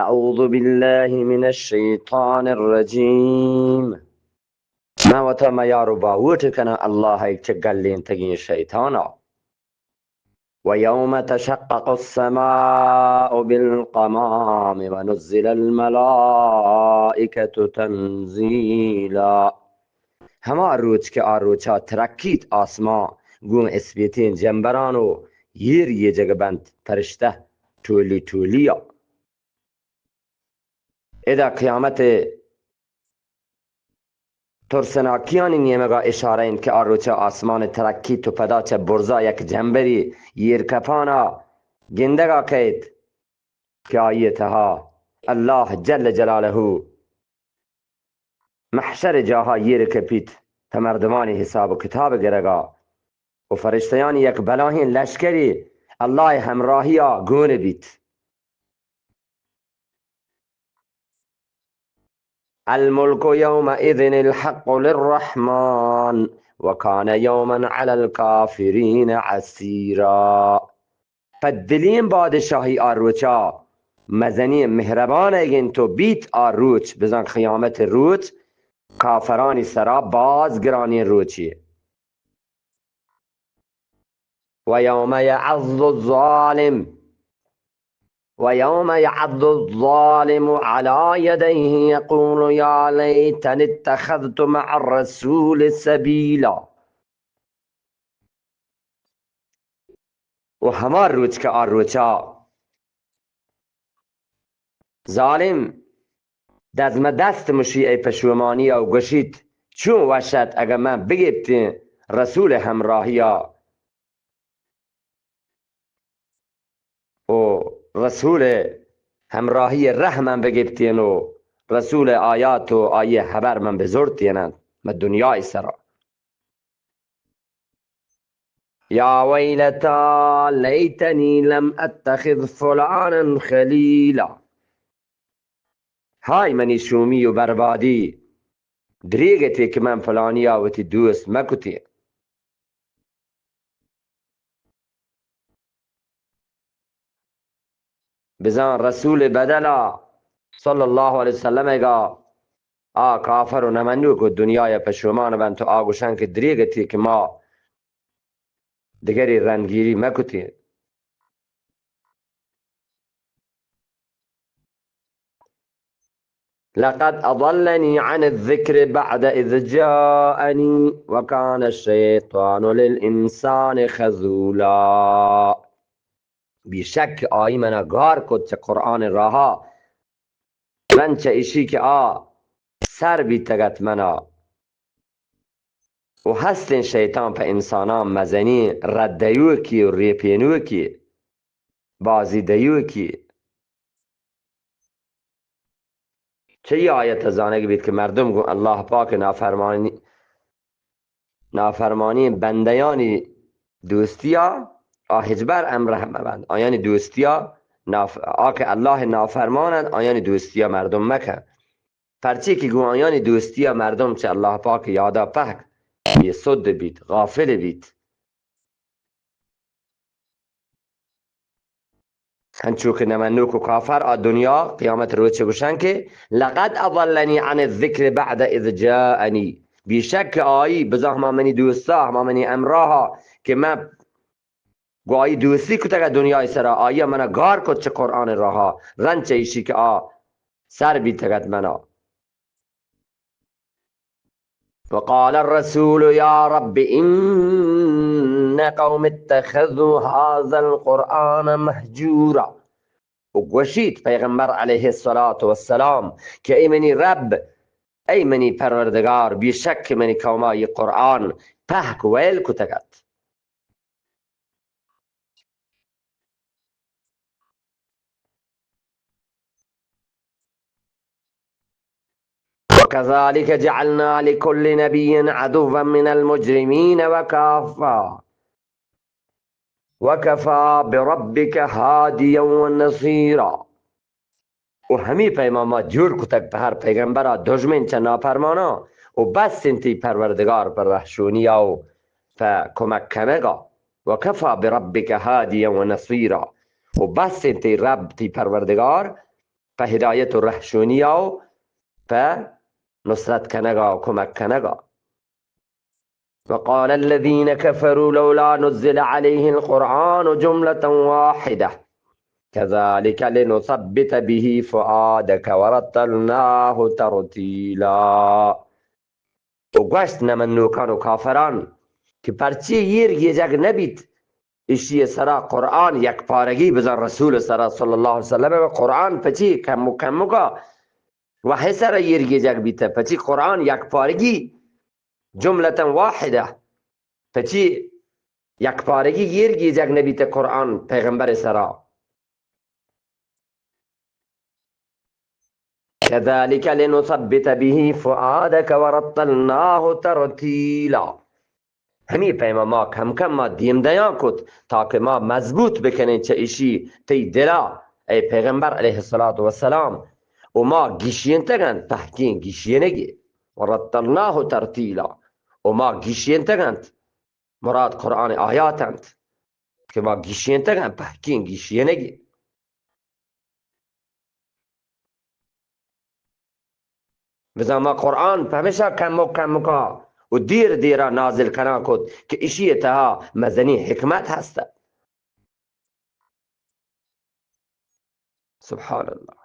اعوذ باللہ من الشیطان الرجیم۔ من وتا میار و باہوٹ کناں اللہ ء چہ گلینتگیں شیطان ء۔ ویوم تشقق السماء بالغمام ونزل الملائکة تنزیلا۔ ہما روچ کہ آ روچا ترکیت آسمان گوں اسپیتیں جمبران و ایر یے جگ بنت پرشتہ ٹولی ٹولیا۔ ادا قیامت ترسناکیانی نیمگا اشارہ انت کہ آ روچا آسمان ترکیت و پدا چہ برزا یک جمبری ایر کپانا گندگا کئیت کہ آئی تہا اللہ جل جلالہ محشر جاہا ایر کپیت پہ مردمانی حساب و کتاب گرگا و فرشتیانی یک بلاہیں لشکری اللہ ہمراہیا گون بیت۔ الملك يومئذ الحق للرحمن وكان يوما على الكافرين عسيرا۔ پہ دلیں بادشاہی آ روچا مزنیں مہربان ایگنت و بیت آ روچ، بزاں قیامت روچ کافرانی سرا باز گرانیں روچے۔ ويوم يعض الظالم ويوم يعض الظالم على يديه يقول يا ليتني اتخذت مع الرسول سبيلا۔ و ہما روچ کہ آ روچا ظالم دزمہ دست مشی ای پشومانی او گوشیت، چون وشت اگہ من بگپتیں رسول ہمراہیا و رسول ہمراہی رہ من بگپتین و رسول آیات و آئی حبر من بزرتینن مہ دنیای سرا۔ يا ويلتى ليتني لم أتخذ فلانا خليلا۔ ہائے منی شومی و بربادی، دریگتے کہ من فلانیا وتی دوست مکتیں۔ بزاں رسول بدلا صلی اللہ علیہ وسلم گا آ کافر و نمنوک و دنیا پشومان بنت و آ گوشن کہ دریگتی کہ ما دگری رندگیری مکتیں۔ لقد أضلني عن الذكر بعد إذ جاءني وكان الشيطان للإنسان خذولا۔ بیشک آئی منا گار کت چہ قرآن راہا، رند چہ اشی کہ آ سر بیتگت منا۔ و ہستیں شیطان پہ انساناں مزنیں رد دیوکی و ریپینوکی، بازی دیوکی۔ چہ ای آیت زانگ بیت کہ مردم گوں اللہ پاک نافرمانی، نافرمانی بندیانی دوستیا آ ہچبر ہمراہ مبند۔ آیانی دوستیا ناف-، آ کہ اللہ نافرمانند، آیانی دوستیا مردم مکن۔ پرچے کہ گوں آیانی دوستیا مردم چہ اللہ پاک یادا پہک بے سد بیت، غافل بیت۔ ہنچو کہ نمنوک و کافر آ دنیا قیامت روچ گوشن کہ لقد اضلنی عن الذکر بعد اذ جاءنی، بیشک کہ آئی بزاں ہما منی دوستا، ہما منی ہمراہا کہ من گوں آئی دوستی کتگ ء دنیای سرا، آئی ء من ء گار کت چہ قرآن ء راہا، رند چہ ایشی کہ آ سر بیتگ ات من ء۔ وقال الرسول يا رب إن قوم اتخذوا هذا القرآن مهجورا۔ و گوشیت پیغمبر علیہ الصلوۃ والسلام کہ اے منی رب، اے منی پروردگار، بے شک منی قوما یہ قرآن پہک ویل کتگ ات۔ وكذلك جعلنا لكل نبي عدوا من المجرمين وكافى وكفى بربك هاديا ونصيرا۔ و ہمے پیما ما جوڑ کتگ پہ ہر پیغمبرا دژمن چہ نافرماناں و بس انت تئی پروردگار پہ رہشونیا و پہ کمک کنگا۔ وكفى بربك هاديا ونصيرا۔ و بس انت تئی رب، تئی پروردگار، په هدایت و رهشونیا و په نصرت کنگا و کمک کنگا. وقال الذين كفروا لولا نزل عليه القرآن جملة واحدة كذلك لنثبت به فؤادك ورتلناه ترتيلا. و گوشت نمنوکان و کافران کہ پرچی ایر گیجگ نبیت اشی سرا قرآن یک پارگی، بزان رسول سرا صلی اللہ علیہ وسلم، قرآن پچی کم و کمگا وحی سرا ایر گیجگ بیت، پچی قرآن یک پارگی، جملة واحدة، پچی یک پارگی ایر گیجگ نبیت قرآن پیغمبر سرا. كذلك لنثبت به فؤادك ورتلناه ترتيلا. ہمی پیما ما کم کم ما دیم دیان کت تاکہ ما مضبوط بکنیں چہ اشی تئی دلا، اے پیغمبر علیہ الصلوۃ والسلام، و ما گیشینتگ انت پہکیں گیشینگی. ورتلناه ترتيلا، و ما گیشینتگ انت، مراد قرآن آیات انت کہ ما گیشینتگ انت پہکیں گیشینگی. بزاں ما قرآن پمیشا کمک کمکا و دیر دیرا نازل کنان کت کہ اشی تہا مزنی حکمت ہست. سبحان اللہ.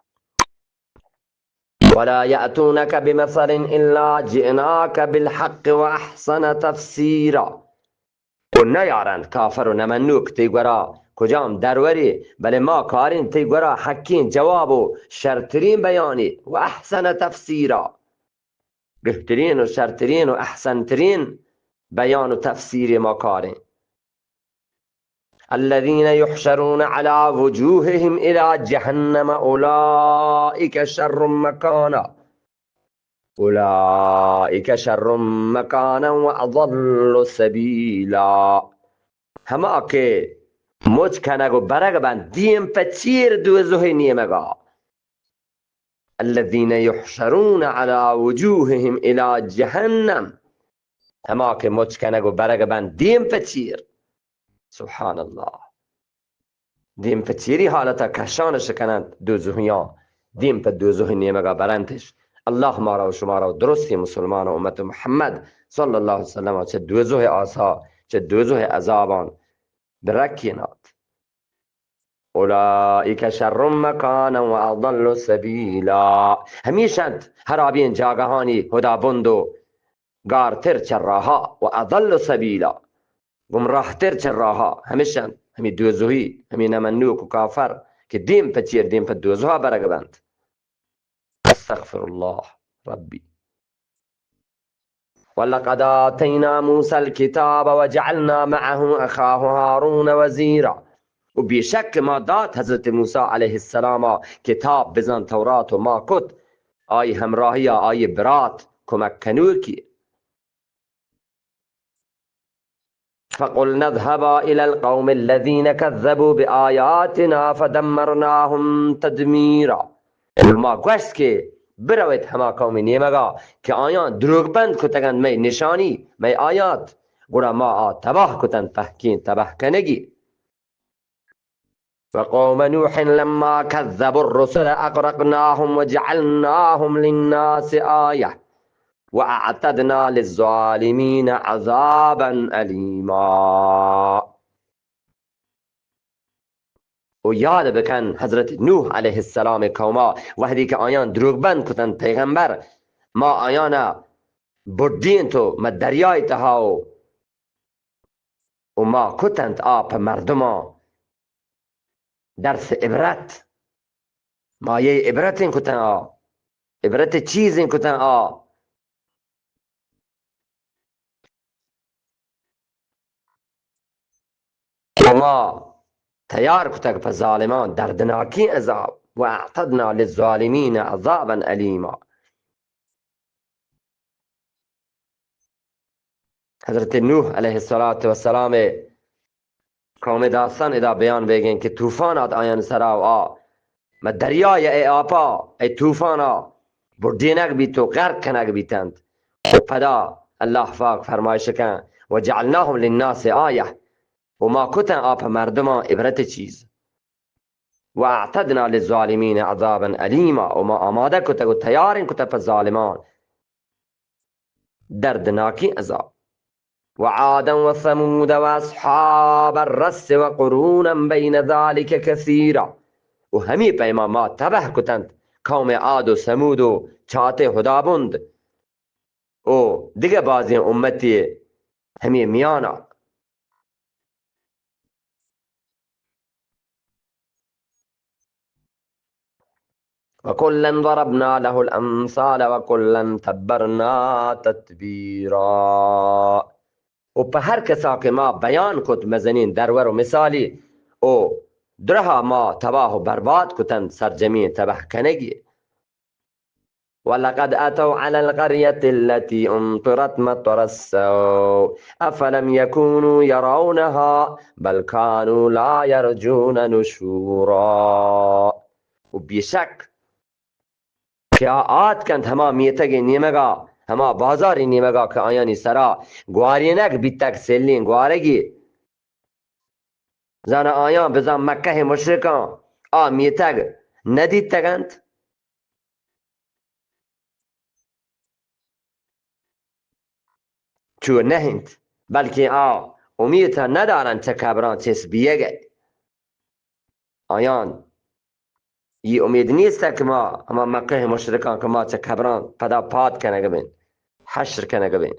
ولا يأتونك بمثل إلا جئناك بالحق وأحسن تفسيرا. و نیارنت کافر و نمنوک تئی گورا کجام دروری، بلے ما کارین تئی گورا حقین جواب و شرترین بیانی و احسن تفسیرا، بہترین و شرترین و احسن ترین بیان و تفسیر ما کارین. الذين يحشرون على وجوههم إلى جهنم أولئك شر مكانا أولئك شر مكانا وأضل سبيلا. ہما کہ مچ کنگ و برگ بنت دیم پہ چیر دوزہی نیمگا. الذين يحشرون على وجوههم إلى جهنم. ہما کہ مچ کنگ و برگ بنت دیم پہ چیر. سبحان اللہ. دیم پہ چیری حالتا کشانش کننت دوزہیاں، دیم پہ دوزہی نیمگا برنتش. اللہ مارا و شمارا و درستیں مسلمان و امت محمد صلی اللہ علیہ وسلم چہ دوزہ آسا، چہ دوزہ عذابان برکینات. أولئك شر مكانا وأضل سبيلا. ہمیش انت ہرابیں جاگہانی ہدابند و گارتر چہ راہا، وأضل سبيلا، گمراہ تر چہ راہا ہمیش انت، ہمی دوزہی، ہمی نمنوک و کافر کہ دیم پہ چیر دیم پہ دوزہا برگ بنت. استغفر الله ربي. ولقد آتينا موسى الكتاب وجعلنا معه أخاه هارون وزيرا. و بیشک ما دات حضرت موسی علیہ السلام کتاب، بزان تورات، و ما کت آئی ہمراہیا آئی برات کمک کنوکی. فقلنا اذهبا إلى القوم الذين كذبوا بآياتنا فدمرناهم تدميرا. ما گوشت کہ برویت ہما قومی نیمگا کہ آیاں دروگ بند کتگنت مئے نشانی، مئے آیات، گڑا ما آ تباہ کتنت پہکیں تباہ کنگی. وقوم نوح لما كذبوا الرسل أغرقناهم وجعلناهم للناس آية وأعتدنا للظالمين عذابا أليما. و یاد بکن حضرت نوح علیہ السلام قوما، وہدی کہ آیان دروگ بند کتنت پیغمبر، ما آیانا بردینت و ما دریای تہا و و ما کتنت آ پہ مردماں درس عبرت. ما یہ عبرتیں کتن آ، عبرت چیزیں کتن آ. و ما تیار کتگ پہ ظالمان دردناکیں عذاب. وأعتدنا للظالمين عذابا أليما. حضرت نوح علیہ الصلوۃ والسلام قوم داستان ادا بیان بیگیں کہ طوفان آت آیان سرا و آ مہ دریای اے آپا، اے طوفانا بڈینگ بیت و غرق کنگ بیتنت. و پدا اللہ پاک فرمائش کن: وجعلناهم للناس آیة، و ما کتن آ پہ مردمان عبرت چیز. واعتدنا للظالمین عذابا الیما، و ما آمادہ کتگ و تیاریں کتگ پہ ظالمان دردناکیں عذاب. وعادا وثمود واصحاب الرس وقرونا بین ذلک کثیرا، و ہمے پیما ما تباہ کتنت قوم عاد و ثمود و چاتے ہدابند و دگہ بازیں امتے ہمے میانا. وكلا ضربنا له الأمثال وكلا تبرنا تتبيرا. و پہ ہر کسا کہ ما بیان کت مزنیں درور و مثالی، و درہا ما تباہ و برباد کتنت سرجمیں تباہ کنگی. ولقد أتوا على القرية التي أمطرت مطر السوء أفلم يكونوا يرونها بل كانوا لا يرجون نشورا. و بیشک کہ آ آتکنت ہما میتگے نیمگا، ہما بازارے نیمگا کہ آیانی سرا گوارینگ بیتگ، سیلیں گوارگی. زانا آیاں بزاں مکہ مشرکاں آ میتگ ندیتگ انت؟ چو نہ انت، بلکیں آ امیت ندارنت چہ قبراں چست بیگ ء. آیان ای امید نیست کہ ما ہما مکہ مشرکاں کہ ما چہ قبراں پدا پاد کنگ بین، حشر کنگ بین.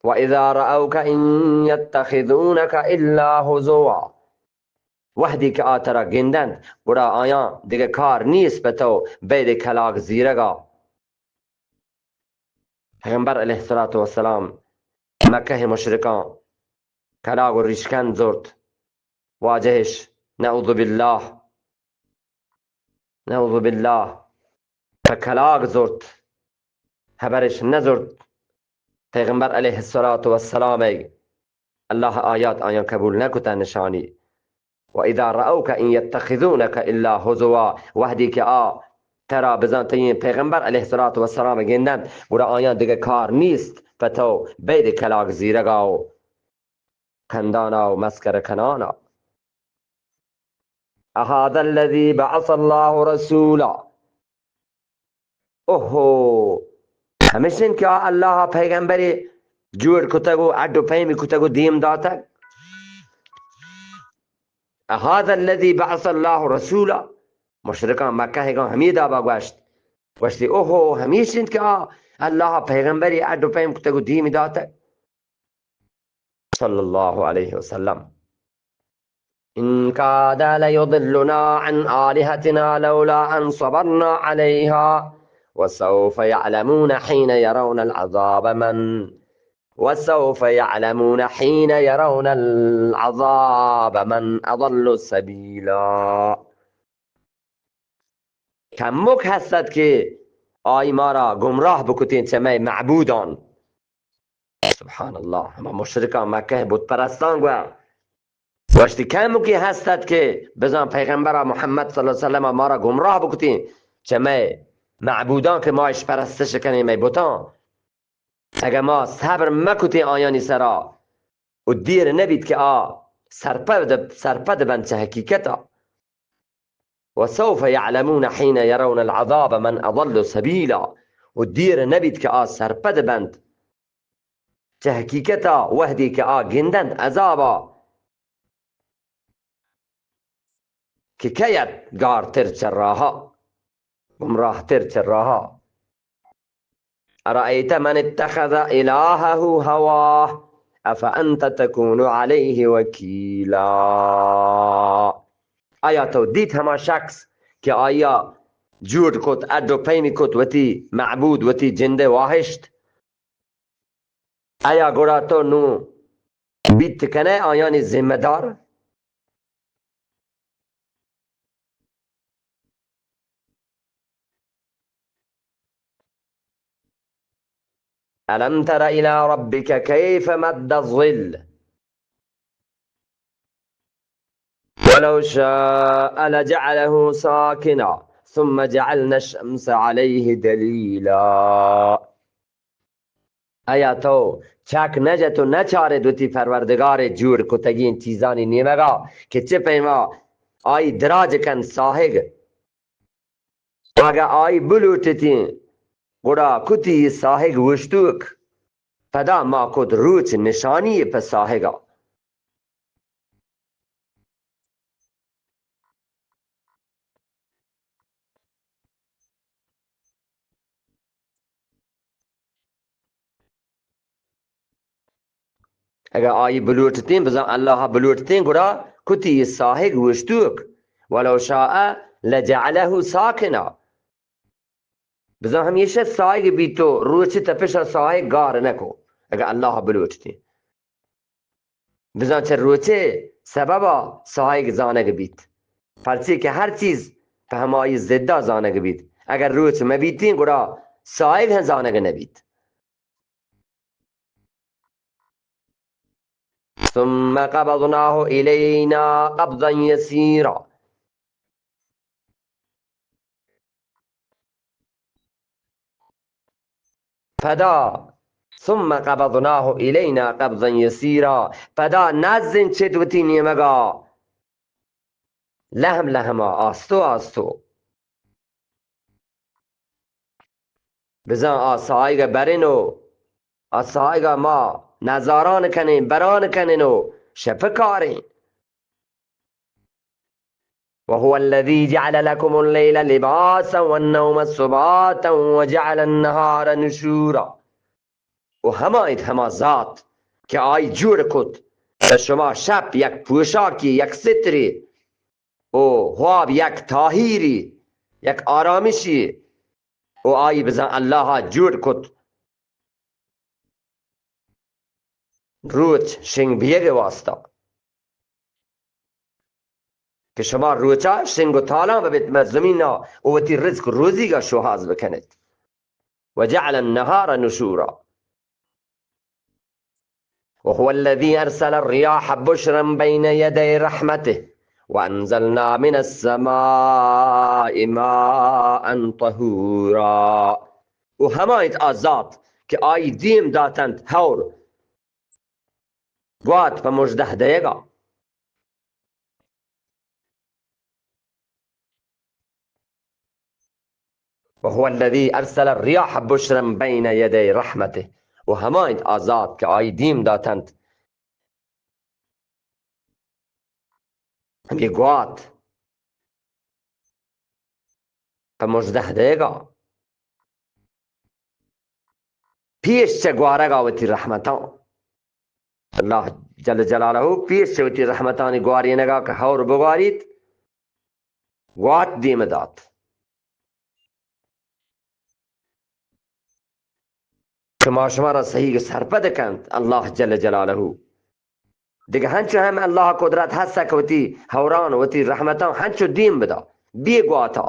وإذا رأوك إن يتخذونك إلا هزوا. وہدی کہ آ ترا گندنت، گڑا آیاں دگہ کار نیست پہ تو بید کلاگ زیرگا. پیغمبر علیہ الصلوۃ والسلام مکہ مشرکاں کلاگ و ریشکند زرت، واجہش، نعوذ باللہ، نعوذ باللہ، پہ کلاگ زرت، ہبرش نزرت. پیغمبر علیہ الصلوۃ والسلام ء اللہ آیات آیاں قبول نہ کتہ نشانی. وإذا رأوك إن يتخذونك إلا هزوا، وہدی کہ آ ترا بزاں تئی پیغمبر علیہ الصلوۃ والسلام گندنت، گڑا آیاں دگہ کار نیست پہ تو بید کلاگ زیرگا و کندانا و مسکر کنانا. أهذا الذي بعث الله رسولا. اوہو، ہمیش انت کہ آ اللہ ء پیغمبرے جوڑ کتگ و اڈ و پیمی کتگ و دیم داتگ. أهذا الذي بعث الله رسولا. مشرکان مکہ گاں ہمے دابا گوشت، گوشتی، اوہو، ہمیش انت کہ آ اللہ ء پیغمبرے اڈ و پیم کتگ و دیم داتگ. صلی اللہ علیہ وسلم. إن كاد ليضلنا عن آلهتنا لولا أن صبرنا عليها وسوف يعلمون حين يرون العذاب من، وسوف يعلمون حين يرون العذاب من أضل سبيلا. کمک ہستت کہ آئی مارا گمراہ بکتیں چہ مئے معبودان. سبحان اللہ، ہما مشرکان مکہ بت پرستان گوا گوشتی، کمکی ہستت کہ بزاں پیغمبر محمد صلی اللہ علیہ وسلم مارا گمراہ بکتیں چہ مئے معبودان کہ ما اش پرستش کنیں، مئے بتان. اگہ ما صبر مکتیں آیانی سرا، و دیر نبیت کہ آ سرپد، سرپد بنت چہ حقیقتا. وسوف يعلمون حين يرون العذاب من أضل سبيلا. و دیر نبیت کہ آ سرپد بنت چہ حقیقتا، وہدی کہ آ گندنت عذابا کہ کئیت گارتر چہ راہا، گمراہ تر چہ راہا. أرأيت من اتخذ إلهه هواه أفأنت تكون عليه وكيلا. آیا تو دیت ہما شخص کہ آیا جوڑ کت، اڈ و پیمی کت وتی معبود، وتی جندے واہشت؟ آیا گڑا تو نوں بیت کنئے آیانی ذمہ دار؟ ألم تر إلى ربك كيف مد الظل ولو شاء لجعله ساكنا ثم جعلنا الشمس عليه دليلا۔ آیا تو چک نہ جت و نہ چارت وتی پروردگار ءِ جوڑ کتگیں چیزانی نیمگا کہ چہ پیما آئی دراج کنت ساہگ؟ اگہ آئی بلوٹتیں، گڑا کتی ساہگ اوشتوک۔ پدا ما کت روچ نشانی پہ ساہگا۔ اگہ آئی بلوٹتیں، بزاں اللہ بلوٹتیں، گڑا کتی ساہگ اوشتوک۔ ولو شاء لجعله ساکنا۔ بزاں ہمیشہ ساہگ بیت و روچ تپشا ساہگ گار نکو، اگہ اللہ بلوٹتیں۔ بزاں چہ روچے سببا ساہگ زانگ بیت، پرچے کہ ہر چیز پہ ہمائی ضدا زانگ بیت۔ اگر روچ مبیتیں، گڑا ساہگ ہم زانگ نبیت۔ ثم قبضناه إلينا قبضا يسيرا۔ پدا، ثم قبضناه إلينا قبضا يسيرا، پدا نزّ چت وتی نیمگا لہم لہما، آستو آستو۔ بزاں آ ساہگ ءَ برین و آ ساہگ ءَ ما نزاران کنیں، بران کنیں و شپ کاریں۔ وهو الذي جعل لكم الليل لباسا والنوم سباتا وجعل النهار نشورا۔ و ہما انت ہما ذات کہ آئی جوڑ کت پہ شما شپ یک پوشاکی، یک ستری، و خواب یک تاہیری، یک آرامشی، و آئی بزاں اللہ ءَ جوڑ کت روچ شنگ بیگ ءِ واسطہ، کہ شما روچا شنگ و تالان ببیت، مہ زمینا و وتی رزق روزیگا شوہاز بکنیت۔ وجعل النهار نشورا۔ وهو الذي أرسل الرياح بشرا بين يدي رحمته وأنزلنا من السماء ماء طهورا۔ و ہما انت آ ذات کہ آئی دیم داتنت ہور گوات پہ مژدہ دئیگا۔ وهو الذي أرسل الرياح بشرا بين يدي رحمته۔ و ہما انت آ ذات کہ آئی دیم داتنت ہمے گوات پہ مژدہ دئیگا، پیش چہ گوارگا وتی رحمتاں۔ اللہ جل جلالہ پیش چہ وتی رحمتانی گوارینگا کہ ہور بگواریت، گوات دیم دات۔ کہ ما شما را سہیگ سرپد کنت اللہ جل جلالہ۔ دگہ ہنچو ہم اللہ قدرت ہست کہ وتی ہوران، وتی رحمتاں ہنچو دیم بدا، بے گواتا۔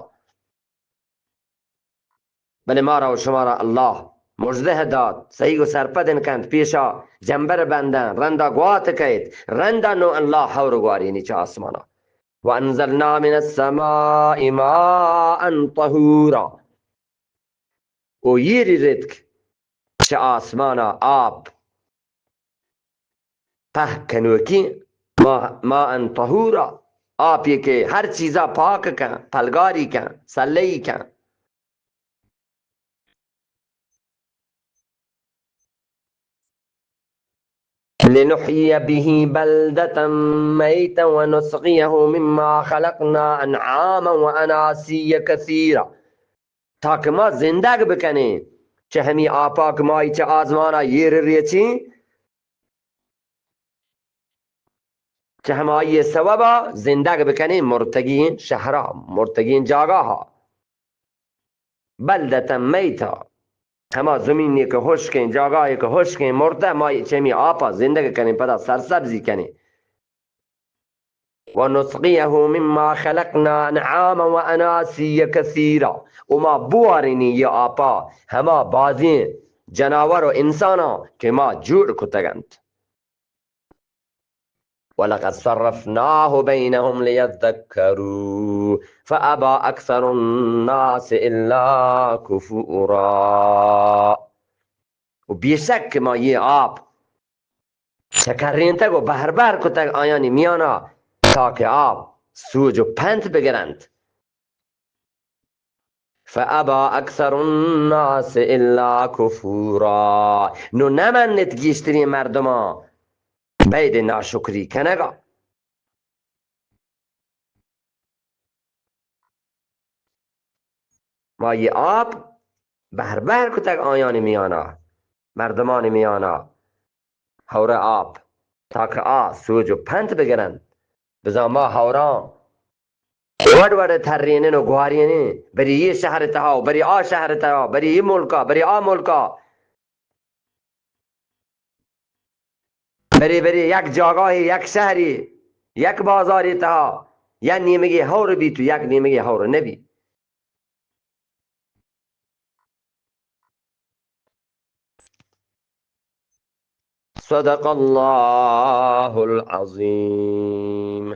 بلے مارا و شمارا اللہ مژدہ دات، سہیگ و سرپد کنت، پیشا جمبر بندن، رندا گوات کئیت، رندا نو اللہ ہور گوارینی چہ آسمانا۔ وانزلنا من السماء ماء طهورا۔ و ایری رتک چہ آسمانا آپ پہک کنوکیں، ما، ماء طهورا، آپے کہ ہر چیزا پاک کن، پلگاری کن، سلئی کن۔ لنحيي به بلدة ميتا ونسقيه مما خلقنا أنعاما وأناسيا كثيرا۔ تاکہ ما زندگ بکنیں چہ ہمے آپا کہ ما چہ آزمانا ایر ریچیں، چہ ہمائی سببا زندگ بکنیں مرتگیں شہرا، مرتگیں جاگاہا۔ بلدة میتا، ہما زمینے کہ ہشکیں، جاگاہے کہ ہشکیں، مردہ، ما چہ ہمے آپا زندگ کنیں، پدا سرسبزی کنیں۔ ونسقيه مما خلقنا أنعاما وأناسيا كثيرا، و ما بوارینی یہ آپا ہما بازیں جناور و انساناں کہ ما جوڑ کتگ انت۔ ولقد صرفناه بينهم ليذكروا فأبى أكثر الناس إلا كفورا. و بیشک ما یہ آپ چکرینتگ و بہر بہر کتگ آیانی میانا، تا کہ آپ سوج و پنت بگرنت. فأبى أكثر الناس إلا كفورا. نو نمنت گیشترین مردمان بید ناشکری کنگا. ما یہ آپ بہر بہر کتگ آیانی میانا، مردمانی میانا، ہور آپ، تا کہ آ سوج و پنت بگرنت. بزاں ما ہوراں وڑ وڑ ترینن و گوارینن، بری یہ شہر تہا و بری آ شہر تہا، بری یہ ملکا، بری آ ملکا. برے برے یک جاگاہے، یک شہرے، یک بازارے تہا یک نیمگے ہور بیت و یک نیمگے ہور نبیت. صدق اللہ العظیم.